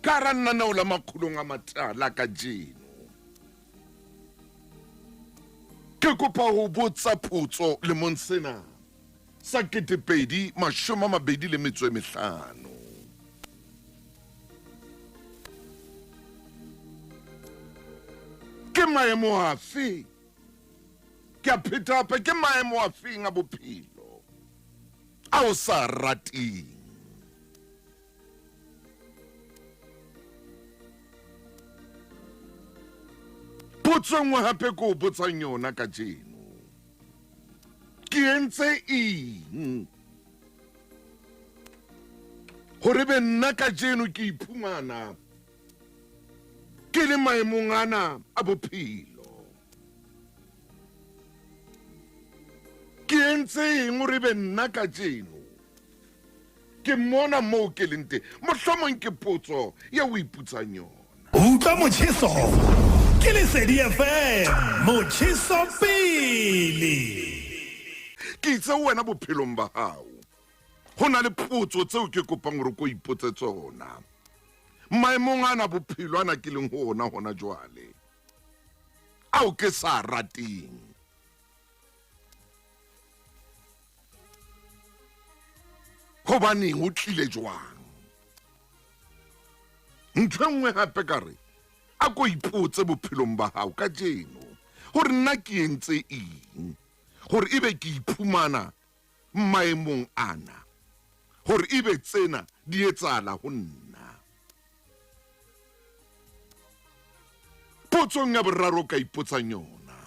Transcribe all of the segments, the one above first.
Ka hara lenaneo la Makgulong a Matala kajeno, ke kopa ho botsa potso lemong sena sa 2025. Ke maemo afe? Ke a pheta hape, ke maemo afeng a bophelo a o sa rateng? Potso e nngwe hape ke o botsang yona kajeno, ke entse eng gore be nna kajeno ke iphumana ke le maemong ana a bophelo? Ke entse eng gore be nna kajeno Ke mona moo ke leng teng. Mohlomong ke potso ye o iputsang yona. Utlwa motjheso ke Lesedi FM, motjheso pele. Ke itse ho wena bophelong ba hao ho na le potso tseo ke kopang hore ko ipotse tsona. Maemong ana bophelo ana ke leng ho ona hona jwale, ao ke sa rateng. Hobaneng o tlile jwang? Ntho e nngwe hape ka re, a ko ipotse bophelong ba hao kajeno hore nna ke entse eng hore ebe ke iphumana maemong ana, hore ebe tsena di etsahala ho nna. Potsong ya boraro o ka ipotsang yona,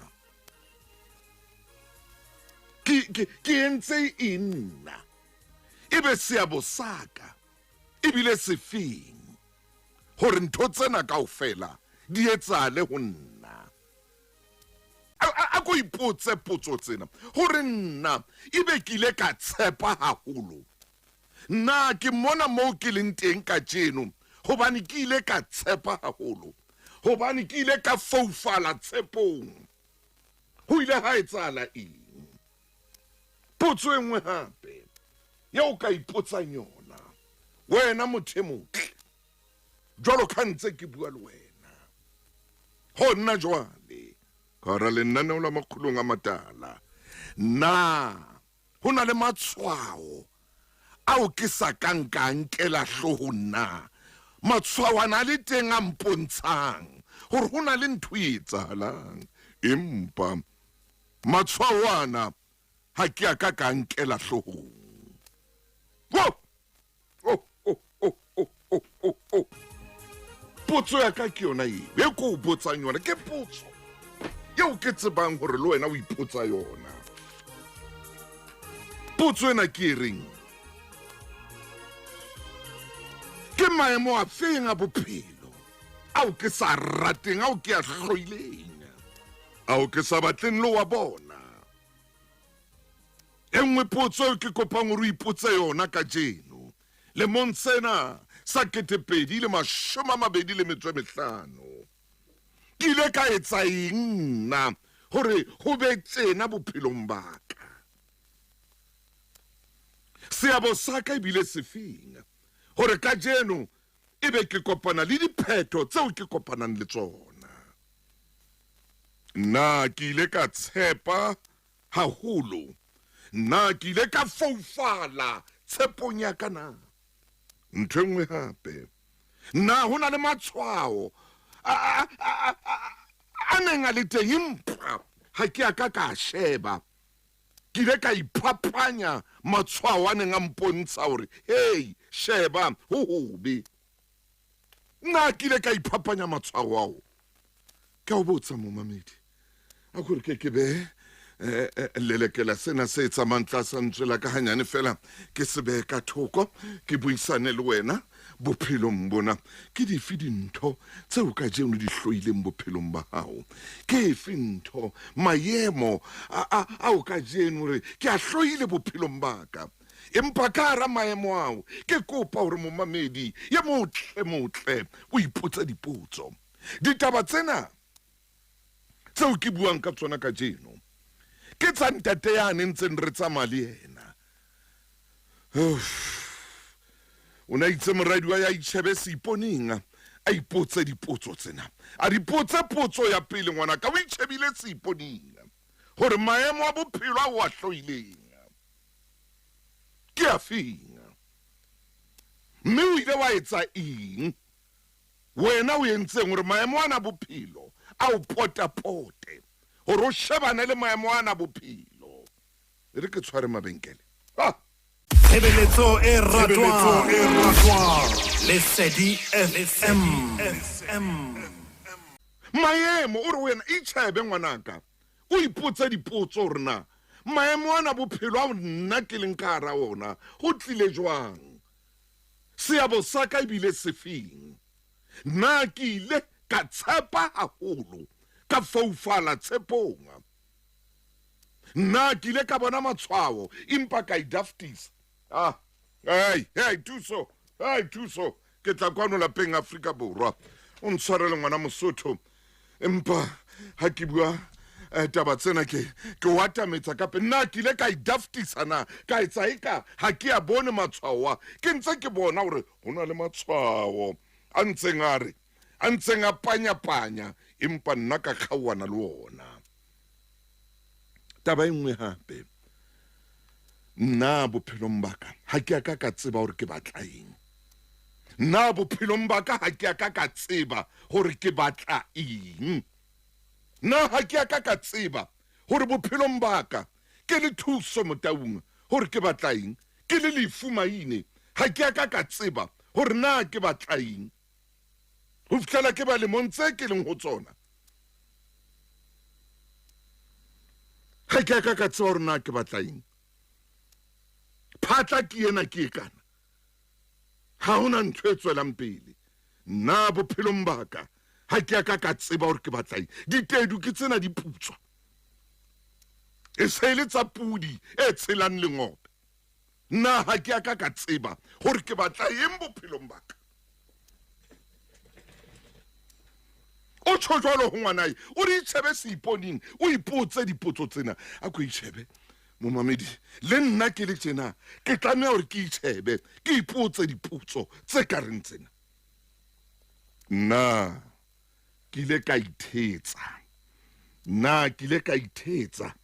ke, ke, ke entse eng nna? Ebe seabo sa ka ebile sefeng hore ntho tsena kaofela di etsahale ho nna? A, a ko ipotse potso tsena hore nna ebe ke ile ka tshepa haholo. Na ke mona moo ke leng teng kajeno hobane ke ile ka tshepa haholo, hobane ke ile ka foufala tshepong? Ho ile ha etsahala eng? Potso e nngwe hape eo o ka ipotsang yona, wena motho e motle, jwalo ka ntse ke bua le wena hona jwale ka hara lenaneo la Makgulong a Matala, na Ho na le matshwao ao ke sa kang ka a nkela hloohong na? Matshwao a na le teng a mpontshang hore ho na le ntho e etsahalang, empa matshwao ana ha ke a ka ka a nkela hloohong. Oh! Oh, oh, oh, oh, oh, oh, oh. Potso ya ka ke yona eo e ko o botsang yona, ke potso eo ke tsebang gore le wena o ipotsa yona. Potso ena ke e reng, ke maemo a feng a bophelo ao ke sa rateng, ao ke a hloileng, ao ke sa batleng le wa bona? E nngwe potso eo ke kopang hore o ipotse yona kajeno, lemong sena sa 2025, ke ile ka etsa eng nna hore ho be tjena bophelong ba ka? Seabo sa ka ebile sefeng hore kajeno ebe ke kopana le diphetho tseo ke kopanang le tsona? Na ke ile ka tshepa haholo? Na ke ile ka foufala tshepong ya ka na? Ntho e nngwe hape, na ho na le matshwao a, a, a, a neng a le teng empa ha ke a ka ka sheba? Ke ile ka iphapanya matshwao a neng a mpontsha hore, hei, sheba, ho hobe. Na ke ile ka iphapanya matshwao ao? Ke a o botsa, momamedi, a ko re ke ke be eh, eh, lelekela sena se tsamayng tlasa ntswe la ka hanyane fela, ke se behe ka thoko, ke buisane le wena bophelong bona. Ke dife dintho tseo kajeno di hloileng bophelong ba hao? Ke efe ntho, maemo ao kajeno re ke a hloile bophelong ba ka? Empa ka hara maemo ao, ke kopa hore momamedi ye motle motle o ipotse dipotso. Ditaba tsena tseo ke buang ka tsona kajeno ke tsa ntate yane ntseng re tsamaya le yena. O ne a itse moradi wa ya itjhebe seiponeng, a ipotse dipotso tsena. A di potse potso ya pele, ngwanaka, o itjhebile seiponeng gore maemo a bophelo a o a hloileng ke a feng, mme o ile wa etsa eng? Wena o entseng gore maemo ana a bophelo a o potapote, gore o shebane le maemo ana a bophelo? E re ke tshware mabenkele. Ah! Tshebeletso e ratwang Lesedi FM. Maemo o re wena itšhebe ngwanaka o ipotse dipotso gore na maemo ana bophelo ao nna ke leng ka gara ona go tlile jwang, seabo sa ka ebile sefeng, na ke ile ka tshepa haholo ka foufala tshepong, Nna ke ile ka bona matshwao empa ka idaftisa. Ah, hey, hey, thuso, hey, thuso. Ke tla kwano lapeng Afrika Borwa. O ntshwarele ngwana Mosotho. Empa ha ke bua eh, taba tsena ke ke o atametsa ka pele. Nna ke ile ka idaftisa na ka etsa eka ha ke a bone matshwao a. Ke ntse ke bona hore ho na le matshwao a ntseng a re a ntseng a panya-panya empa nna ka kgaoana le ona. Taba e nngwe hape, nna bophelong ba ka ha ke a ka ka tseba gore ke batla eng. Nna bophelong ba ka ha ke a ka ka tseba gore ke batla eng. Nna ha ke a ka ka tseba gore bophelong ba ka ke le Thuso Motaung gore ke batla eng, ke le Lefu Maine ha ke a ka ka tseba gore na ke batla eng. Ho fihlela ke ba lemong tse ke leng ho tsona, ga ke a ka ka tseba gore na ke batla eng. Phatla ke ena ke e kana, ga gona ntho e tswelang pele. Nna bophelong ba ka ga ke a ka ka tseba gore ke batla eng. Ditedu ke tsena di putswa, e se e le tsa pudi e tshelang lengope. Nna ga ke a ka ka tseba gore ke batla eng bophelong ba ka. O tsho jwalo ho ngwanae, o re itshebe seiponing, o ipotse dipotso tsena. A ko itshebe, momamedi, le nna ke le tjena, ke tlameha hore ke itshebe, ke ipotse dipotso tse ka reng tsena. Nna Ke ile ka ithetsa. Na ke ile ka ithetsa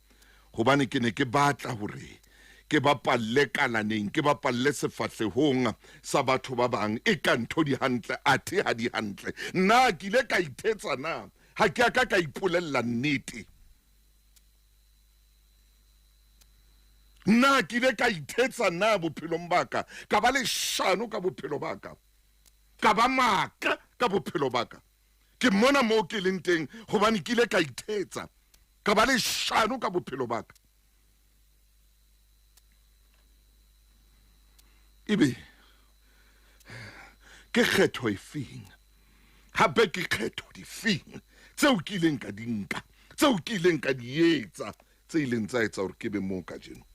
hobane ke ne ke batla hore ke bapalle kalaneng, ke bapalle sefahlehong sa batho ba bang, e ka ntho di hantle, athe ha di hantle. Na ke ile ka ithetsa na ha ke a ka ka ipolella nnete? Na ke ile ka ithetsa na bophelong ba ka, ka ba leshano ka bophelo ba ka? Ka ba maaka ka bophelo ba ka. Ke mona moo ke leng teng gobane ke ile ka ithetsa, ka ba leshano ka bophelo ba ka. Ebe ke kgetho efeng hape ke kgetho difeng tseo ke ileng ka di nka, tseo ke ileng ka di etsa, tse ileng tsa etsa gore ke be moo kajeno?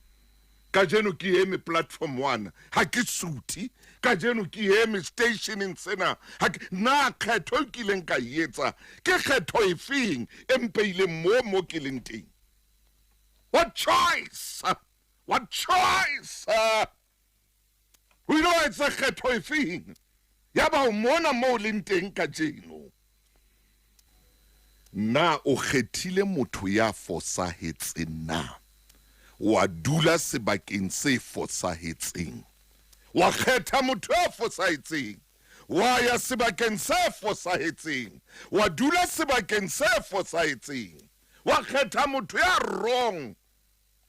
Kajeno ke eme platform one, ha ke suthe. Kajeno ke eme stationeng sena, ha ke na kgetho e kileng ka e etsa. Ke kgetho efeng e mpeileng mo mo ke leng teng? What choice? What choice? O ile wa etsa kgetho efeng ya ba o mona mo o leng teng kajeno? Na o kgethile motho ya fosahetseng na? Wa dula sebakeng se fosahetseng? Wa kgetha motho ya fosahetseng, wa ya sebakeng se fosahetseng, wa dula sebakeng se fosahetseng, wa kgetha motho ya wrong.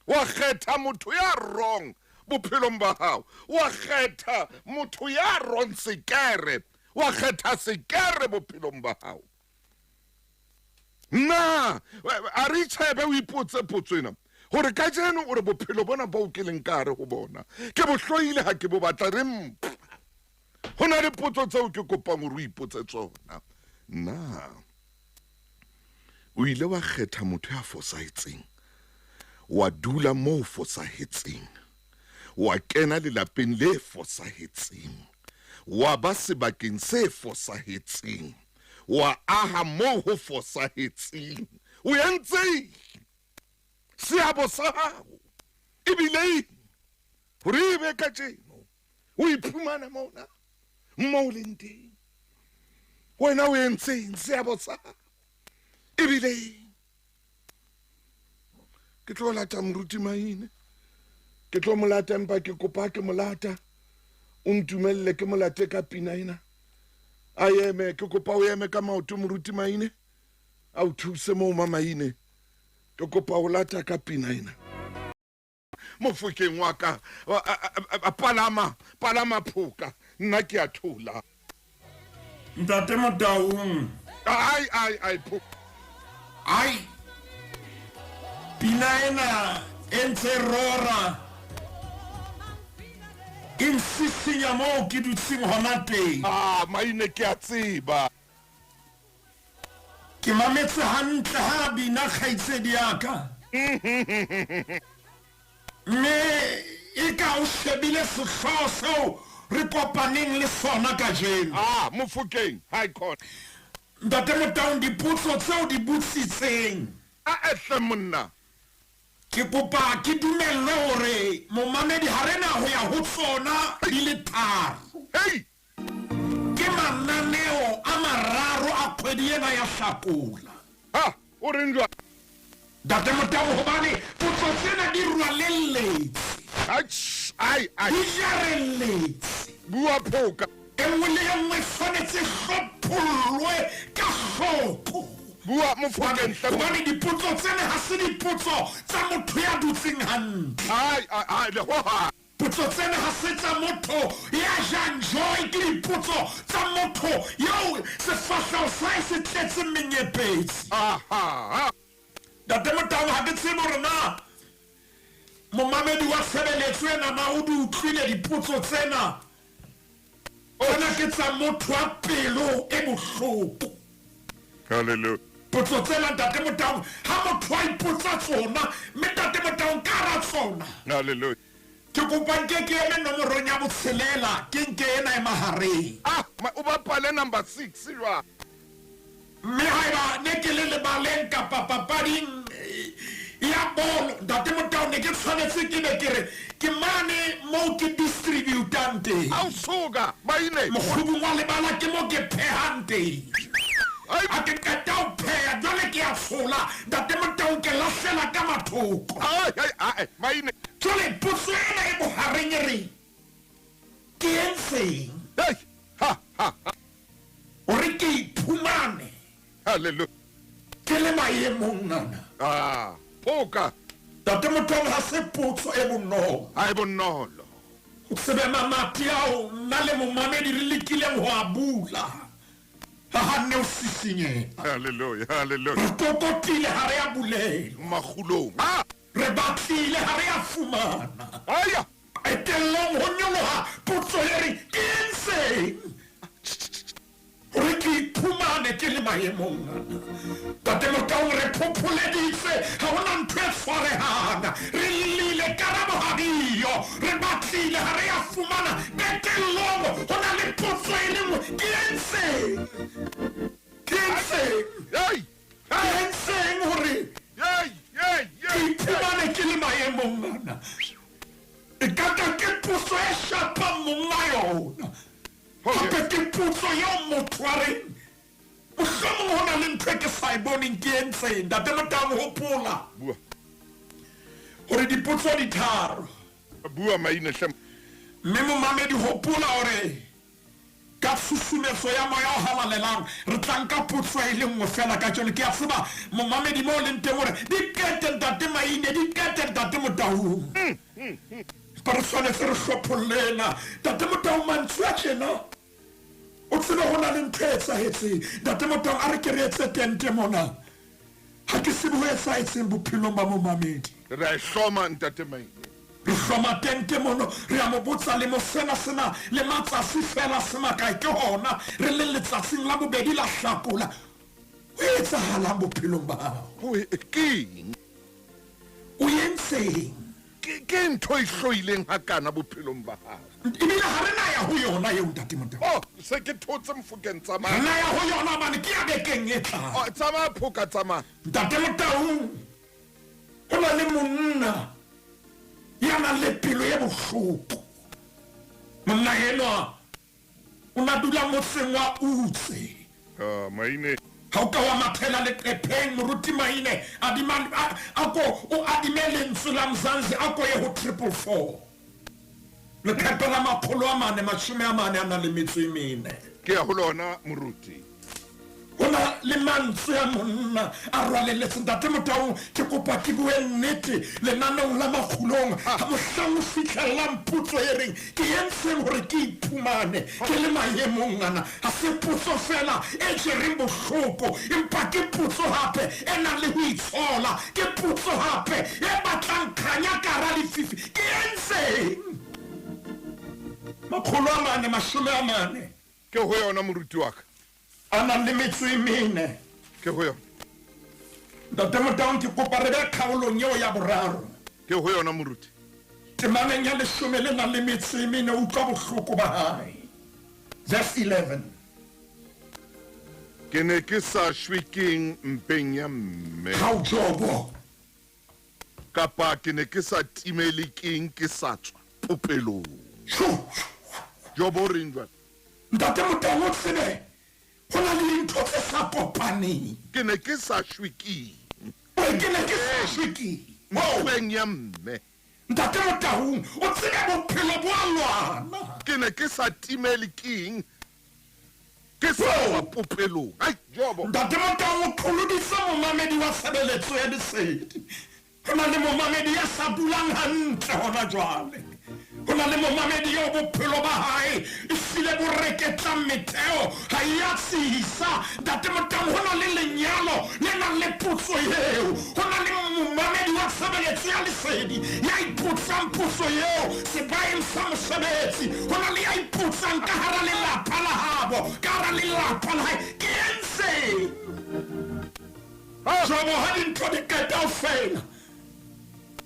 Wa kgetha motho ya wrong bophelong ba gago. Wa kgetha motho ya wrong sekere. Wa kgetha sekere bophelong ba gago. Na a re itšhebe o ipotse potso ena gore kajeno o re bophelo bona boo ke leng ka gare go bona ke bo hloile ga ke bo batla re mpa. Go na le potso tseo ke kopang gore o ipotse tsona. Na O ile wa kgetha motho ya fosahetseng, wa dula moo fosahetseng, wa kena lelapeng le fosahetseng, wa ba sebakeng se fosahetseng, wa aha moo ho fosahetseng. O entseng? Seabo sa hao ebile eng hore e be kajeno? O iphumana mona mo o leng teng. Wena o entseng seabo sa hao? Ebile ke tlo lata moruti Maine. Ke tlo mo lata empa ke kopa ke mo lata. O ntumelle ke mo late ka pina ena. A eme, ke kopa o eme ka maoto moruti Maine. A o thuse moo Mamaine. Ke kopa o lata ka pina ena. Mofokeng wa ka, palama, palama phoka, nna ke a thola. Ntate Motaung. Ai, ai, ai, phoka. Ai, pina ena e ntse rora, e nsisinya moo ke dutseng hona teng. Ah, Maine ke a tseba. Ke mametse hantle ha a bina kgaitsedi ya ka. Mme eka o shebile sehlooho seo re kopaneng le sona kajeno. Ah, Mofokeng, hai khona. Ntate Motaung dipotso tseo di botsitseng. Ae hle monna. Ke kopa ke dumellwe hore momamedi ha re na ho ya ho tsona di le tharo. Hei! Ke mananeo a mararo a kgwedi ena ya Hlakola. Ha, o reng jwale? Ntate Motau, hobane potso tsena di rwalelletse. Atjh, ai, ai. Di jarelletse. Bua phoka. E nngwe le e nngwe e tshwanetse e hlophollwe ka hloko. Bua Mofokeng hle. Hobane dipotso tsena ha se dipotso tsa motho ya dutseng hantle. Ai, ai, ai, le hohang. Potso tsena ha se tsa motho ya jang joy, ke dipotso tsa motho eo sefahleho sa hae se tletseng menyepetsi. Ntate Motau, ha ke tsebe hore na momamedi wa tshebeletso ena na o di utlwile dipotso tsena. Tsena ke tsa motho wa pelo e bohloko. Hallelujah. Potso tsena Ntate Motaung, ha motho a ipotsa tsona, mme Ntate Motaung ka hara tsona. Hallelujah. Ke kopa nke ke eme nomorong ya botshelela, ke nke ena e mahareng. Ah, ma, o bapale number 6 jwale. Mme haeba ne ke le lebaleng kapa papading ya bolo, Ntate Motau, ne ke tshwanetse ke be ke re ke mane moo ke distributang teng. Ao suka, ba ile. Mokgubung wa lebala ke mo ke phehang teng. Ai. Ha ke qeta ho pheha, jwale ke a tshola, Ntate Motau, ke lahlela ka mathoko. Ai, ai, ai, ba ile. Jwale potso ena e bohareng e re, ke entseng? Hei, ha, ha, ha. Hore ke iphumane. Hallelujah. Ke le maemong ana. Ah, phoka. Ntate Motaung, ha se potso e bonolo. Ha e bonolo. O tsebe mamati ao nna le momamedi re lekileng ho a bula. Ha hanne o sisinyeha. Hallelujah, hallelujah. Re kokotile ha re a bulelwa. Makgulong. Ah. Re batlile ha re a fumana. Aya. Qetellong ho nyoloha potso e reng, Ke entseng hore ke iphumane ke le maemong ana? Ntate Motaung, re phopholeditse, ha ho na ntho e tshwarehang. Re llile, karabo ha di yo. Re batlile, ha re a fumana. Qetellong ho na le potso e le nngwe, Ke entseng? Ke entseng? Ke entseng hore ke iphumane ke le maemong ana? E ka ka ke potso e shapang monga yona. Hape ke potso eo motho a reng, Mohlomong ho na le ntho e ke sa e boneng ke entseng. Ntate Motaung, hopola hore dipotso di tharo. Bua maine hle. Mme momamedi, hopola hore Ka tshusumetso ya Moya o Halalelang, re tla nka potso e le nngwe feela kajeno. Ke a tseba, momamedi, moo o leng teng, o re, Di qete, Ntate Maine, di qete, Ntate Motaung. Empa re tshwanetse re hlopholle ena. Ntate Motaung, mantswe a tjena, o tsebe ho na le ntho e etsahetseng. Ntate Motaung, a re ke re etse tente mona. Ha ke tsebe ho etsahetseng bophelong ba momamedi. Re a e hloma, Ntate Maine. Re hloma tente mono, re a mo botsa lemo sena se na le matsatsi feela a se makae, ke hona re leng letsatsing la bobedi la Hlakola. Ho etsahalang bophelong ba hao? Ho e, keng? O entseng? Ke, ke ntho e hloileng hakana bophelong ba hao? Ebile ha re na ya ho yona eo, Ntate Motaung. Oh, se ke thotse Mofokeng, tsamaya. Re na ya ho yona hobane ke ya bekeng e tlang. Oh, tsamaya Phoka, tsamaya. Ntate Motaung, ho na le monna ya nang le pelo e bohloko. Monna enwa o na dula motseng wa Utse. Ah, Maine. Ha o ka wa mathela leqepheng, Moruti Maine, adima, a, a ko o adime lentswe la Mzansi, a ko ye ho 444. Leqephe la 444. Ke ya ho lona, Moruti. Ho na le mantswe a monna a rwaleletse. Ntate Motaung, ke kopa ke bue nnete lenaneong la Makgulong. Ha mohlang o fihlellang potso e reng, Ke entseng hore ke iphumane ke le maemong ana? Ha se potso feela e jereng bohloko, empa ke potso hape e nang le ho itshola. Ke potso hape e batlang kganya ka hara lefifi. Ke entseng? 440. Ke ho yona, moruti wa ka. A nang le metso e mene. Ke ho yona. Ntate Motaung, ke kopa re be kgaolong eo ya boraro. Ke ho yona, moruti. Temaneng ya leshome le nang le metso e mene, utlwa bohloko ba hae. Verse 11. Ke ne ke sa shwe keng mpeng ya mme? Hao Jobo. Kapa ke ne ke sa timele keng ke sa tswa popelong? Jobo o reng jwale? Ntate Motaung, o tsebe ho na le dintho tse sa kopaneng. Ke ne ke sa shwe keng? O re ke ne ke sa shwe keng? Mpeng ya mme. Ntate Motaung, o tsebe bophelo bo a lwana. Ke ne ke sa timele keng? Ke sa tswa popelong. Ai, Jobo. Ntate Motaung o qholoditse momamedi wa tshebeletso ya lesedi. Ho na le momamedi ya sa dulang hantle hona jwale. Ho na le momamedi eo bophelo ba hae ehlile bo reketlang metheo ha e a tsisa. Ntate Motaung, ho na le lenyalo le nang le potso eo. Ho na le momamedi wa tshebeletso ya lesedi ya ipotsang potso eo sebaeng sa mosebetsi. Ho na le ya ipotsang ka hara lelapa la habo, ka hara lelapa la hae. Ke entseng? Jobo ha dintho di qeta ho fela,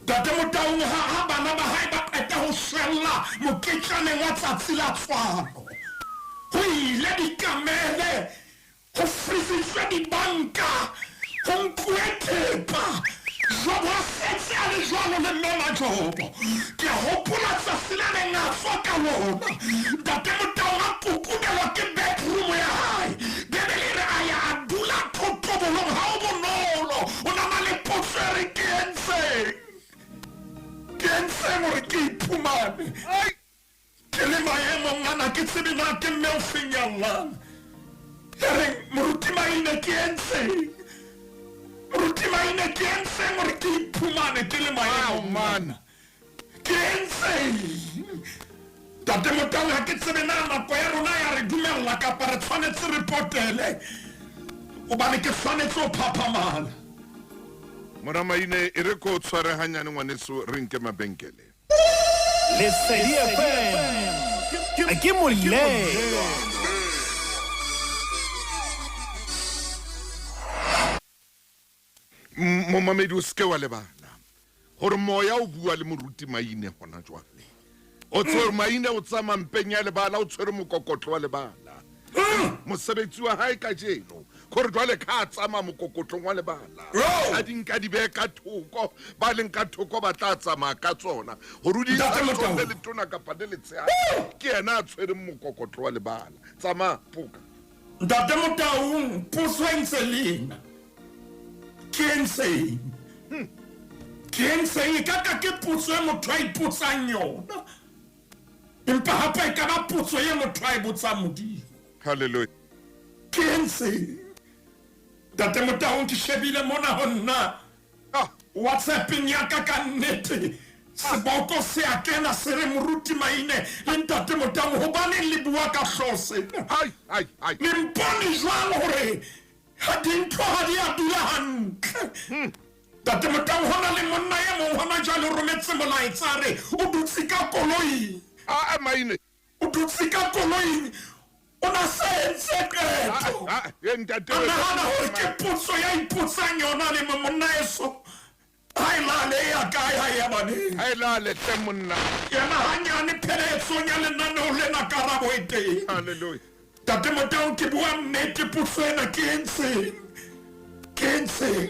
Ntate Motaung ha ha bana ba hae ba qeta ho shwella moketjaneng wa tsatsi la tswalo, ho ile dikamele, ho frisitswe dibanka, ho nkuwe thepa. Jobo a setse a le jwalo le mme Majobo. Ke a hopola tsatsi le neng a tswa ka lona, Ntate Motaung a kukunelwa ke bedroom ya hae. Bibele e re a ya a dula thotobolong. Ha ho bonolo. O na na le potso e re, Ke entseng? Ke entseng hore ke iphumane ke le maemong ana? Ke tsebe na ke mme o feng ya llang. Ya reng, Moruti Maine, ke entseng? Moruti Maine, ke entseng hore ke iphumane ke le maemong ana? Ke entseng? Ntate Motaung, ha ke tsebe na nako ya rona ya re dumella kapa re tshwanetse re potele, hobane ke tshwanetse ho phaphamala. Mora Maine, e re ko tshware hanyane ngwaneso, re nke mabenkele. Lesedi FM ke molelwa. Momamedi, o seke wa lebala gore moya o bua le moruti Maine gona jwale. O tshwere Maine, o tsamaya mpeng ya lebala, o tshwere mokokotlo wa lebala. Mosebetsi wa hae kajeno gore jwale ka a tsamaya mokokotlong wa lebala, a di nka di beye ka thoko, ba leng ka thoko ba tla tsamaya ka tsona gore o di Ntate Motaung. le letona kapa le letshehadi, ke yena a tshwereng mokokotlo wa lebala. Tsamaya poka. Ntate Motaung, potso e ntse le ena. Ke entseng? Ke entseng? E ka ka ke potso e motho a ipotsang yona, empa hape e ka ba potso e motho a e botsang Modimo. Hallelujah. Ke entseng? Ntate Motaung, ke shebile mona ho nna WhatsAppeng ya ka, ka nnete seboko se a kena se re, Moruti Maine le Ntate Motaung, hobaneng le bua ka hlooho sena? Ai, ai, ai. Le mpone jwang hore ha dintho ha di a dula hantle? Ntate Motaung, ho na le monna e mong hona jwale o rometse molaetsa, a re o dutse ka koloing. A Maine. O dutse ka koloing, o na se entse qeto. E ntate. A nahana hore ke potso ya ipotsang yona le monna eso. Ha e lale e ya kae, ha e ya baneng. Ha e lale hle monna. Yena hanyane pheletsong ya lenaneo lena karabo e teng. Hallelujah. Ntate Motaung, ke bua nnete, potso ena, ke entseng? Ke entseng?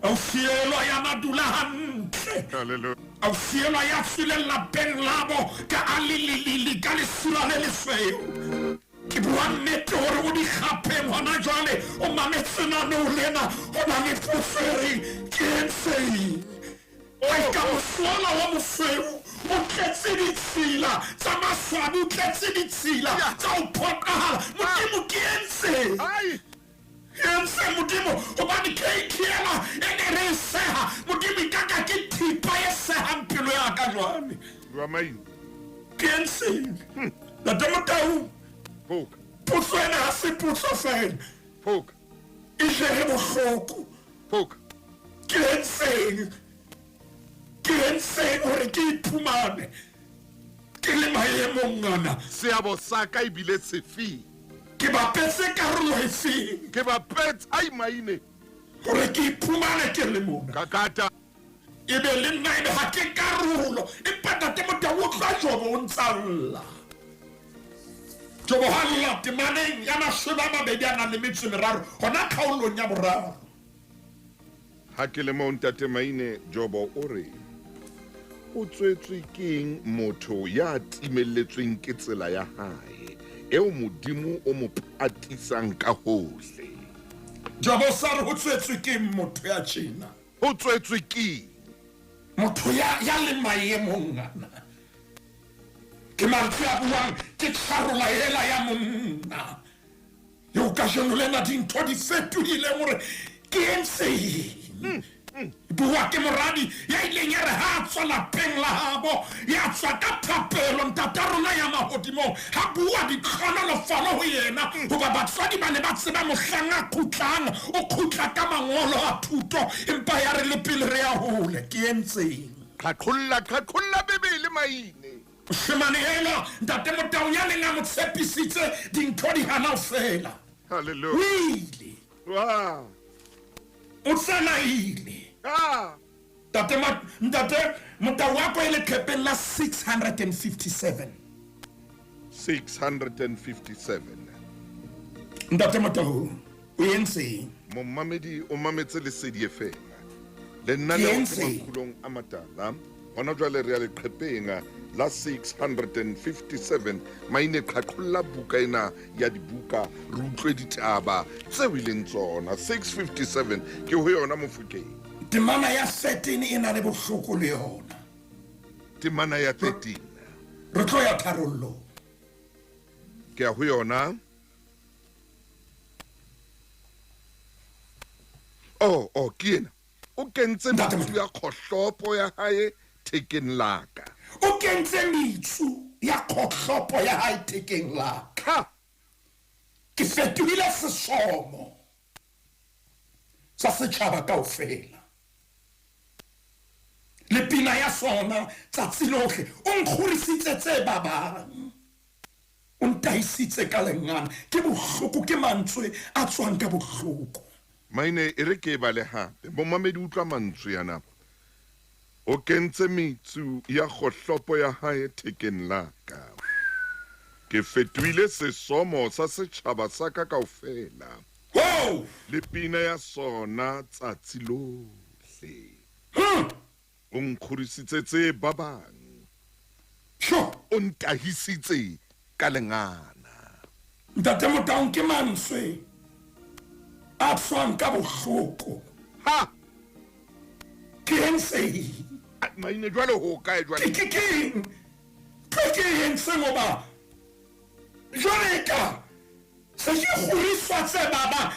Ausi elwa ya na dula hantle. Hallelujah. Ausi elwa ya tswileng lapeng labo ka a lelelele ka lesira le lesweu. Ke bua nnete hore o dikgapheng hona jwale o mametse lenaneo lena ho na le potso e reng ke entseng? Ai ka mosola wa mosweu o tletse ditshila tsa maswabi o tletse ditshila tsa ho phoqahala. Modimo ke entseng? Ai. Entseng Modimo hobane cake ena e ne re e seha Modimo e ka ka ke thipa e sehang pelo ya ka jwale. Bua maine. Ke entseng? Ntate Motau. Phoka. Potso ena ha se potso fela. Phoka. E jere bohloko. Phoka. Ke entseng? Ke entseng hore ke iphumane ke le maemong ana? Seabo sa ka e bile sefeng? Ke bapetse karolo efeng? Ke bapetse ai maine. Hore ke iphumane ke le mona. Ka kata. E be le nna ebe ha ke karolo. Empa Ntate Motau utlwa Jobo o ntsa lla. Jobo ha lla temaneng ya 23 hona kgaolong ya boraro. Ha ke le moo Ntate Maine, Jobo o re, O tswetswe keng motho ya timelletsweng ke tsela ya hae, eo Modimo o mo patisang kahohle? Jobo sa re, Ho tswetswe keng motho ya tjena? Ho tswetswe keng? Motho ya, ya leng maemong ana. Ke mantswe a buang ke tjharola ela ya monna. Eo kajeno lena dintho di fetohileng hore ke entseng. Bua ke moradi ya ileng ya re ha a tswa lapeng la habo, ya tswa ka thapelo Ntata rona ya mahodimong ha bua ditlhonolofalo ho yena, hoba batswadi ba ne ba tseba mohlang a kgutlang o kgutla ka mangolo a thuto, empa ya re le pele re ya hole ke entseng. Qhaqholla, qhaqholla Bibele maine. Moshemane enwa, Ntate Motau ya neng a mo tshepisitse dintho di hana ho fela. Hallelujah. O ile. Wow. O tsamaile. Ah. Ntate Ma, Ntate Motau wa ko e leqhepeng la 657. 657. Ntate Motau, o entseng? Momamedi o mametse Lesedi FM. Lenaneo ke Makgulong a Matala. Hona jwale re ya leqhepeng la 657. Maine, qhaqholla buka ena ya dibuka re utlwe ditaba tseo e leng tsona. 657 ke ho yona Mofokeng. Temana ya 13 e na le bohloko le yona. Temana ya 13. Re tlo ya tharollong. Ke ya ho yona. Oh, oh, ke ena. O kentse metsu ya kgohlopo ya hae thekeng la ka. O kentse metsu ya kgohlopo ya hae thekeng la ka. Ke fetohile sesomo sa setjhaba kaofela. Le pina ya sona tsatsi lohle. O nkgorisitse tse babang. O ntahisitse ka lengana. Ke bohloko, ke mantswe a tswang ka bohloko. Maine, e re ke e bale hape. Momamedi utlwa mantswe ana. O kentse metsu ya kgohlopo ya hae thekeng la ka. Ke fetohile sesomo sa setjhaba sa ka kaofela. Ho! Le pina ya sona tsatsi lohle. O nkgorisitse tse babang. Sho! O ntahisitse ka lengana. Ntate Motaung ke mantswe a tswang ka bohloko. Ha! Ke entseng? Maine jwale ho kae jwale? Ke ke keng? Ke ke entseng hoba jwale ka se ke kgoriswa tse babang.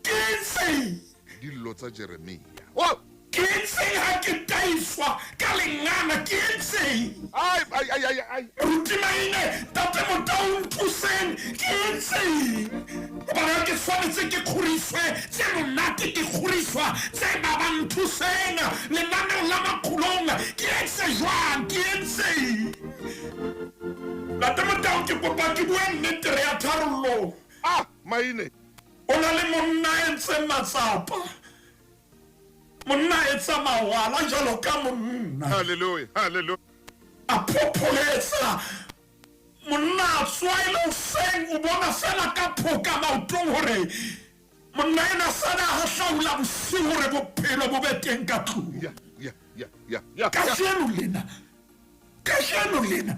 Ke entseng? Dillo tsa Jeremia. Oh! Ke entseng ha ke taiswa ka lengana? Ke entseng? Ai, ai, ai, ai, ai. Ruti Maine, Ntate Motau nthuseng. Ke entseng? Hobane ha ke tshwanetse ke kgoriswe tse monate, ke kgoriswa tse babang. Nthuseng lenaneong la Makgulong. Ke etse jwang? Ke entseng? Ntate Motau, ke kopa ke bue nnete, re ya tharollong. Ah, Maine. O na le monna a entseng matsapa. Monna a etsa mawala jwalo ka monna. Hallelujah, hallelujah. A phopholetsa. Monna a tsoha e le hoseng, o bona feela ka phoka maotong hore Monna ena sana hahlaula bosiu hore bophelo bo be teng ka tlung. Ya, ya, ya, ya, ya. Kajeno lena, kajeno lena,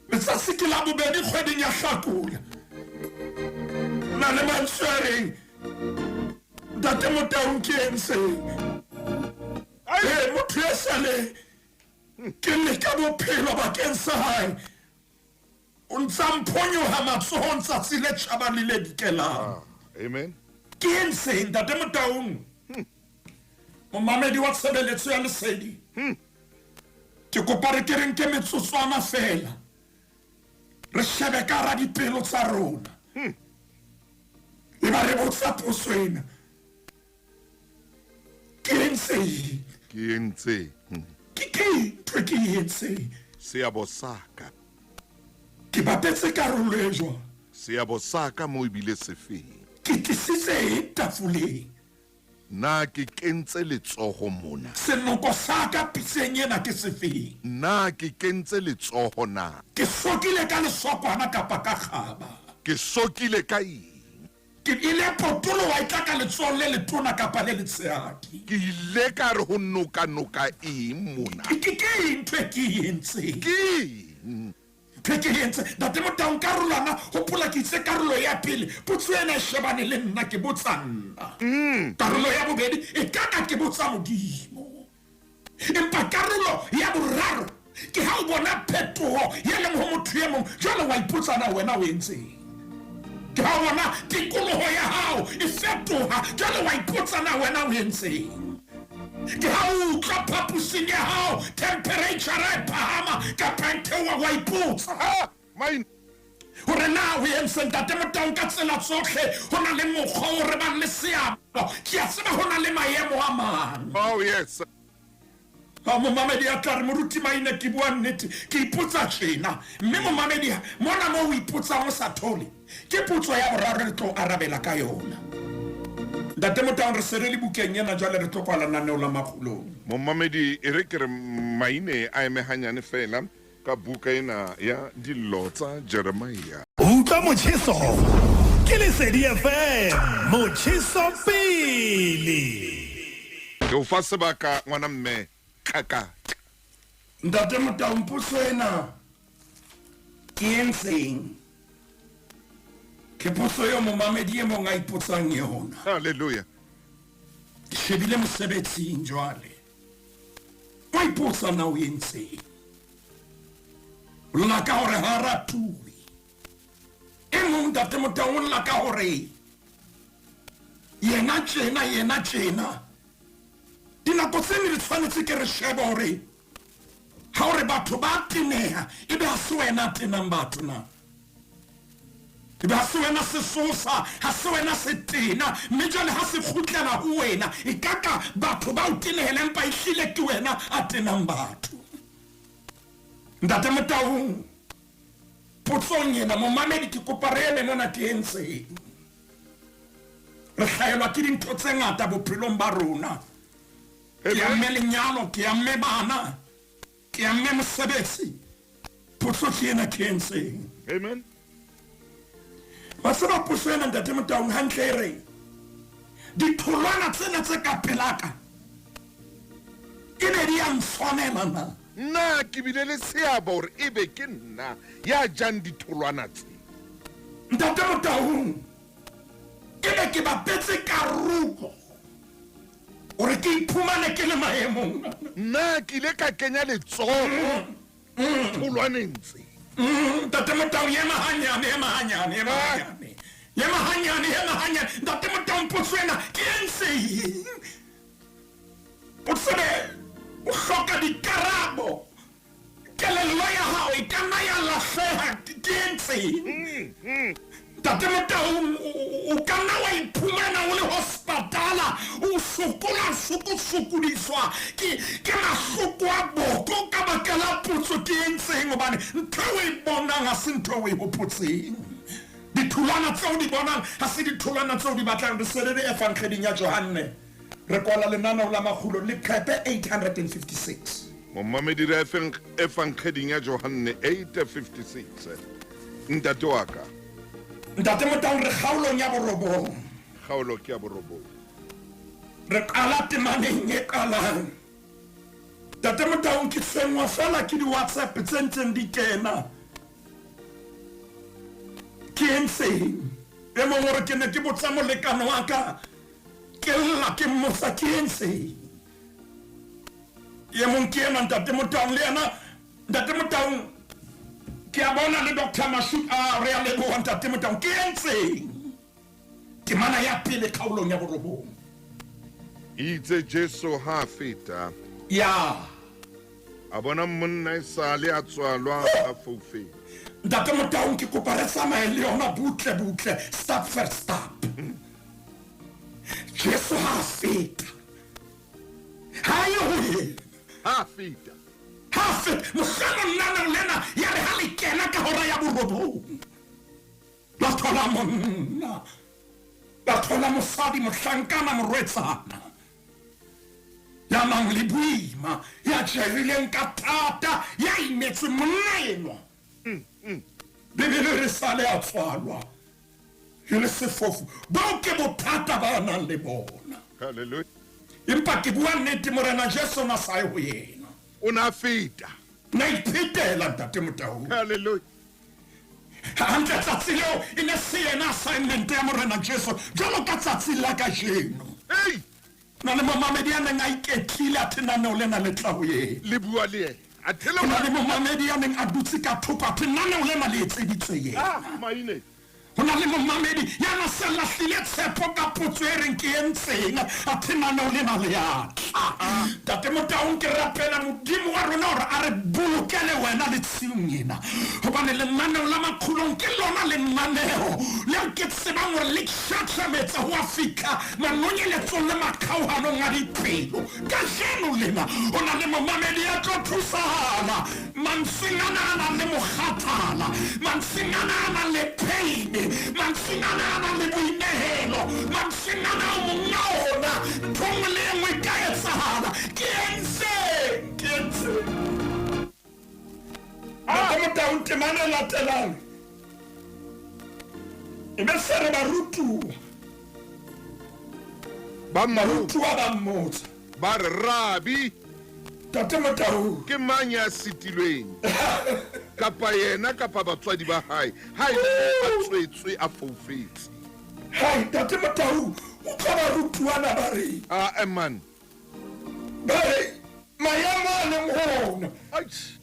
letsatsi ke la bobedi kgweding ya Hlakola. Na le mantswe a reng, Ntate Motaung ke eng se? Ee, motho e sale ke leka bophelo bakeng sa hae. O ntsa mphonyoha matsohong tsatsi le tjhabang le le dikelang. Ah, amen. Ke eng se, Ntate Motaung? Momamedi wa tshebeletso ya Lesedi. Ke kopa re ke re nke metsotswana feela. Re shebe ka hara dipelo tsa rona. Eba re botsa potso ena. Ke entseng? Ke entseng? Ke ke ntho e ke e entseng? Seabo sa ka. Ke bapetse karolo e jwang? Seabo sa ka mo ebile sefeng? Ke tlisitse eng tafoleng? Na ke kentse letsoho mona? Senoko sa ka pitseng ena ke sefeng? Na ke kentse letsoho na? Ke sokile ka lesokwana kapa ka kgaba? Ke sokile ka eng? Ke ile potoloha e tla ka letsohong le letona kapa le letshehadi. Ke ile ka re ho noka-noka eng mona? Ke ke eng ntho e ke e entseng? Ke eng? Ntho e ke e entseng? Ntate Motaung, karolwana, hopola ke itse karolo ya pele, potso ena e shebane le nna, ke botsa nna. Karolo ya bobedi, e ka ka ke botsa Modimo. Empa karolo ya boraro ke ha o bona phetoho ye leng ho motho e mong, jwale wa ipotsa na wena o entseng. Ke ha o bona tikoloho ya hao e fetoha, jwale wa ipotsa na wena o entseng. Ke ha o utlwa phaposing ya hao temperature e phahama kapa e theoha, wa ipotsa. Ha, mine. Hore na o entseng, Ntate Motaung, ka tsela tsohle ho na le mokgwa o re bang le seabo. Ke a tseba ho na le maemo a mang. Oh, yes. Ha momamedi a tla re, Moruti Maine, ke bua nnete, ke ipotsa tjena. Mme momamedi, mona moo o ipotsang o sa thole, ke potso ya boraro re tlo arabela ka yona. Ntate Motaung, re se re le bukeng ena jwale, re tlo kwala lenaneo la Makgulong. Momamedi, e re ke re Maine a eme hanyane feela. Ka buka ena ya Dillo tsa Jeremia. Utlwa motjheso ke Lesedi FM, motjheso pele. Ke o fa sebaka ngwana mme Kaka. Ntate Motaung potso ena ke entseng? Ke potso eo momamedi e mong a ipotsang yona. Hallelujah. Ke shebile mosebetsing jwale. O ipotsa na o entseng. O lla ka hore ha ratuwe. E mong Ntate Motaung o lla ka hore yena tjena, yena tjena. Dinako tse ding re tshwanetse ke re shebe hore ha o re batho ba teneha, ebe ha se wena a tenang batho na? Ebe ha se wena sesosa, ha se wena setena, mme jwale ha se kgutlela ho wena, e ka ka batho ba o tenehela, empa ehlile ke wena a tenang batho. Ntate Motaung, potsong ena, momamedi, ke kopa re eme mona ke entseng. Re hlahelwa ke dintho tse ngata bophelong ba rona. Ke amme lenyalo, ke amme bana, Ke amme mosebetsi. Potso ke ena ke entseng. Amen. Wa tseba potso ena Ntate Motaung hantle e reng? Ditholwana tsena tse ka pelaka e be di a ntshwanela na? Na ke bile le seabo hore ebe ke nna ya jang ditholwana tse? Ntate Motaung, ebe ke bapetse karolo Hore ke iphumane ke le maemong ana. Na ke ile ka kenya letsoho tholwaneng tse? Ntate Motau, ema hanyane, ema hanyane, ema hanyane. Ema hanyane, ema hanyane. Ntate Motau, potso ena ke entseng? O tsebe o hloka dikarabo. Kelello ya hao e ka nna ya lahleha. Ke entseng? Ntate Motaung, o ka nna wa iphumana o le hospatala, o sokola, sokosokodiswa ke, ke mahloko a boko ka baka la potso ke entseng, hobane ntho eo o e bonang ha se ntho eo o e hopotseng. Ditholwana tseo o di bonang ha se ditholwana tseo o di batlang. Re se re le Evangeding ya Johanne. Re kwala lenaneo la makgulo, leqhepe 856. Momamedi re Efangeding ya Johanne 8:56. Ntate wa ka. Ntate Motaung, re kgaolong ya borobong. Kgaolo ke ya borobong. Re qala temaneng e qalang. Ntate Motaung, ke tshwenngwa feela ke di-WhatsApp tse ntseng di kena. Ke entseng? E mong o re ke ne ke botsa molekane wa ka, ke lla ke mmotsa ke entseng? E mong ke ena Ntate Motaung le yena Ntate Motaung ke a bona le Doctor Mashut a re a leboha Ntate Motaung ke entseng? Temana ya pele kgaolong ya borobong. Itse Jesu ha a feta. Ya. A bona monna esale a tswalwa a foufetse. Ntate Motaung ke kopa re tsamaye le yona butle butle step for step. Jesu ha a feta. Ha ye ho yena. Ha a feta. Ha a feta. Mohlomong lenaneo lena ya re ha le kena ka hora ya borobong. Ba thola monna, ba thola mosadi, mohlankana, morwetsana ya nang le boima, ya jerileng ka thata, ya imetsweng, monna enwa. Bibele re sale a tswalwa e le sefofu. Boo ke bothata ba nang le bona. Hallelujah. Empa ke bua nnete, Morena Jesu na sa ye ho yena. O na feta. Na iphetela, Ntate Motaung. Hallelujah. Hantle tsatsi leo e ne se yena assignment ya Morena Jesu jwalo ka tsatsi la kajeno. Hey! Na le momamedi ya neng a iketlile athe naneo lena le tla ho yena. Le bua le yena. Athe le Ho na le momamedi ya neng a dutse ka thoko athe naneo lena le etseditswe yena. Ah, maine. Ho na le momamedi ya na se lahlile tshepo ka potso e reng ke entseng athe naneo lena le a tla. Ntate Motaung, ke rapela Modimo wa rona hore a re bolokele wena le tshiung ena, hobane lenaneo la Makgulong ke lona lenaneo leo ke tsebang hore le tjhatjhametse ho a fihla manonyeletsong le makgaohanong a dipelo. Kajeno lena o na le momamedi ya tlo thusahala. Mantsweng ana a nang le mokgathala, mantsweng ana a nang le pain, mantsweng ana a nang le boinehelo, mantsweng ana ao monga ona ntho nngwe le e nngwe e ka etsahala. Ke entseng? Ke entseng? Ntate Motaung, temana e latelang e be se re barutuwa Ba mmotsa. Barutuwa ba mmotsa. Ba re, Rabi, Tate Motau. Ke mang ya sitilweng, kapa yena kapa batswadi ba hae, ha e le a tswetswe a foufetse? Hai, Tate Motau, utlwa barutuwana ba re. Ae man. Ba re, Maemo a leng ho ona. Eish.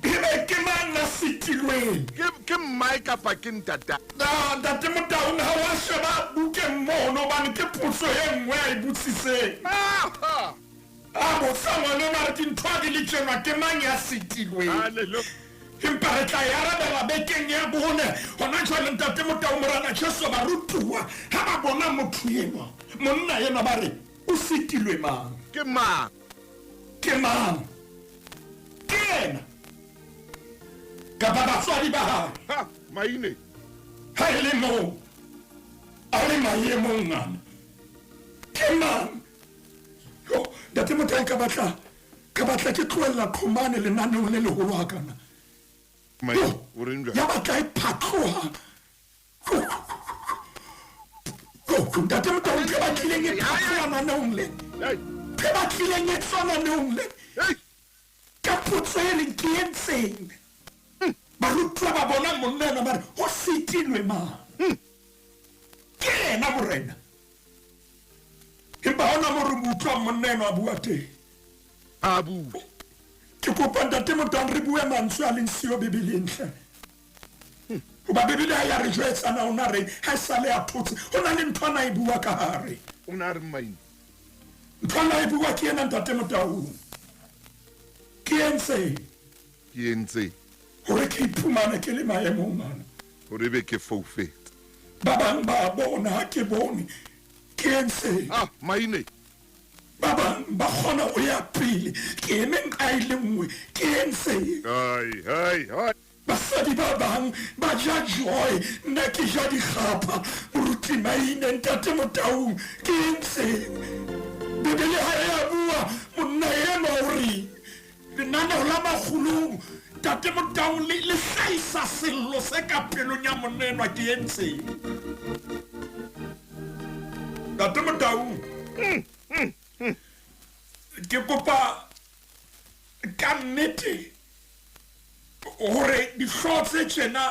Ebe ke mang a sitilweng? Ke, ke mmae kapa ke ntatae? Na, Ntate Motaung, ha wa sheba bukeng mono, hobane ke potso e nngwe a e botsitseng. Aha! A botsa ngwaneno a re, Dintho ha di le tjena, ke mang ya sitilweng? Hallelujah. Empa re tla e arabela bekeng ya bone. Hona jwale, Ntate Motaung, Morena Jesu, barutuwa ha ba bona motho enwa, monna enwa, ba re, O sitilwe mang? Ke mang? Ke mang? Ke yena kapa batswadi ba hae? Ha, maine. Ha e le moo a le maemong ana, ke mang? Yo, Ntate Motaung, ka batla, ka batla ke tlohella Qhomane lenaneong le leholo hakana. Maine, Yo, o reng jwale? ya batla e phatloha. Ntate Motaung, ntho e batlileng e phatloha naneong le, ntho e batlileng e tswa naneong le, ka potso e reng ke entseng? Barutuwa ba bona monna enwa ba re, ho sitilwe mang? Ke yena Morena. Empa hona moo re mo utlwang monna enwa a bua teng. A bue. Ke kopa Ntate Motaung re bue mantswe a leng siyo Bibeleng hle. Hoba Bibele ha ya re jwetsa na o na reng, ha e sale a thotse. Ho na le ntho a na e bua ka hare. O na reng Maine? Ntho a na e bua ke ena Ntate Motaung. Ke entseng? Ke entseng? Hore ke iphumane ke le maemong ana. Hore ebe ke foufetse. Ba bang ba bona ha ke bone. Ke entseng? Ah, Maine. Ba bang ba kgona ho ya pele. Ke eme nqa e le nngwe. Ke entseng? Hai, hai, hai. Basadi ba bang ba ja joy, nna ke ja dikgapha. Moruti Maine, Ntate Motaung, ke eng se? Bibele ha e a bua, monna enwa o reng? Lenaneo la Makgulong, Ntate Motaung, le, le hlahisa sello se ka pelong ya monna enwa, ke entseng? Ntate Motau, ke kopa ka nnete hore dihlooho tse tjena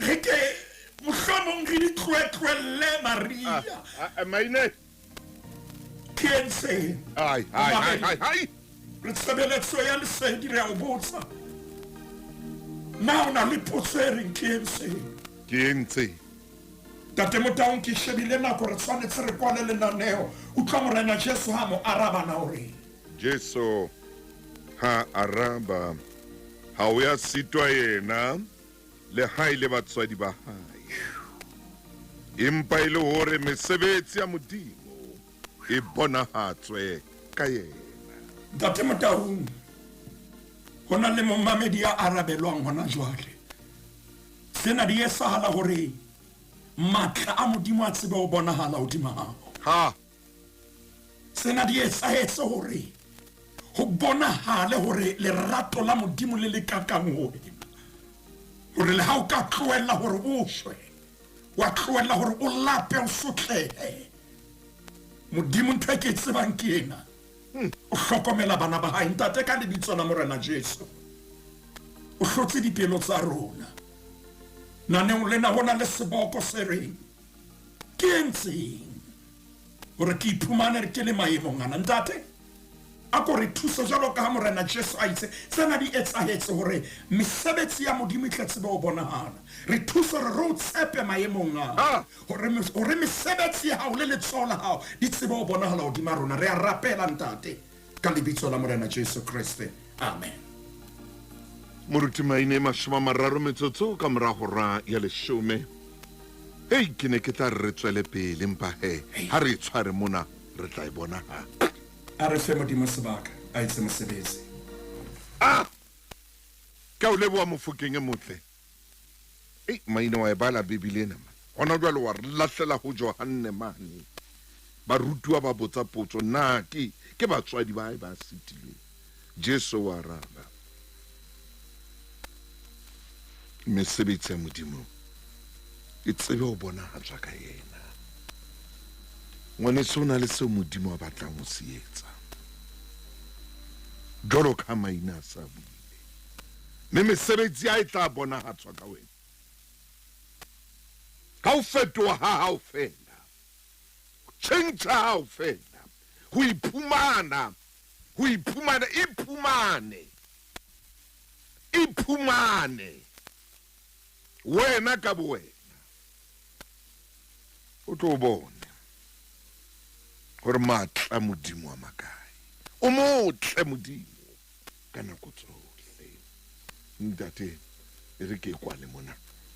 re ke mohlomong re di tloetloelle Maria. Maine. Ke eng se? Ai, ai, ai, ai, ai. Re tshebeletso ya lesedi re a o botsa. Na o na le potso e reng ke eng se? Ke eng tse? Ntate Motaung, ke shebile nako, re tshwanetse re kwale lenaneo. Utlwa Morena Jesu ha mo araba na o reng? Jesu ha araba, ha o ya sitwa yena le ha e le batswadi ba hae, empa e le hore mesebetsi ya Modimo e bonahatswe ka yena. Ntate Motaung, ho na le momamedi ya arabelwang hona jwale. Sena di etsahala hore matla a Modimo a tsebe ho bonahala hodima hao. Ha. Sena di etsahetse hore ho bonahale hore lerato la Modimo le le kakang ho wena. Hore le ha o ka tlohella hore o shwe, wa tlohella hore o lape, o sotlehe, Modimo ntho e ke e tsebang ke ena, o hlokomela bana ba hae. Ntate, ka lebitso la Morena Jesu, o hlotse dipelo tsa rona. Naneong lena ho na le seboko se reng, Ke entseng hore ke iphumane ke le maemong ana? Ntate, a ko re thuse jwalo ka ha Morena Jesu a itse, tsena di etsahetse hore mesebetsi ya Modimo e tle tsebe ho bonahala. Re thuse hore re o tshepe maemong a, hore, hore mesebetsi ya hao le letsoho la hao di tsebe ho bonahala hodima rona. Re a rapela, Ntate, ka lebitso la Morena Jesu Kreste. Amen. Moruti Maine, 30 metsotso ka mora hora ya leshome. Hei, ke ne ke tla re re tswele pele, empa he, ha re e tshware mona, re tla e bona hape. A re fe Modimo sebaka a etse mosebetsi. Ah! Ke a o leboha Mofokeng e motle. Ei, Maine wa e bala Bibele ena man. Hona jwale wa re lahlela ho Johanne mane. Barutuwa ba botsa potso, na ke, ke batswadi ba hae ba sitilweng? Jesu o araba, Mesebetsi ya Modimo e tsebe ho bonahatswa ka yena. Ngwaneso, o na le seo Modimo a batlang ho se etsa. Jwalo ka ha maina a sa buile. Mme mesebetsi ya e tla bonahatswa ka wena. Ka ho fetoha ha hao feela, ho tjhentjha ha hao feela, ho iphumana, ho iphumana, iphumane, iphumane wena ka bowena, o tlo bone hore matla a Modimo a makae. O motle Modimo ka nako tsohle. Ntate, e re ke e kwale mona.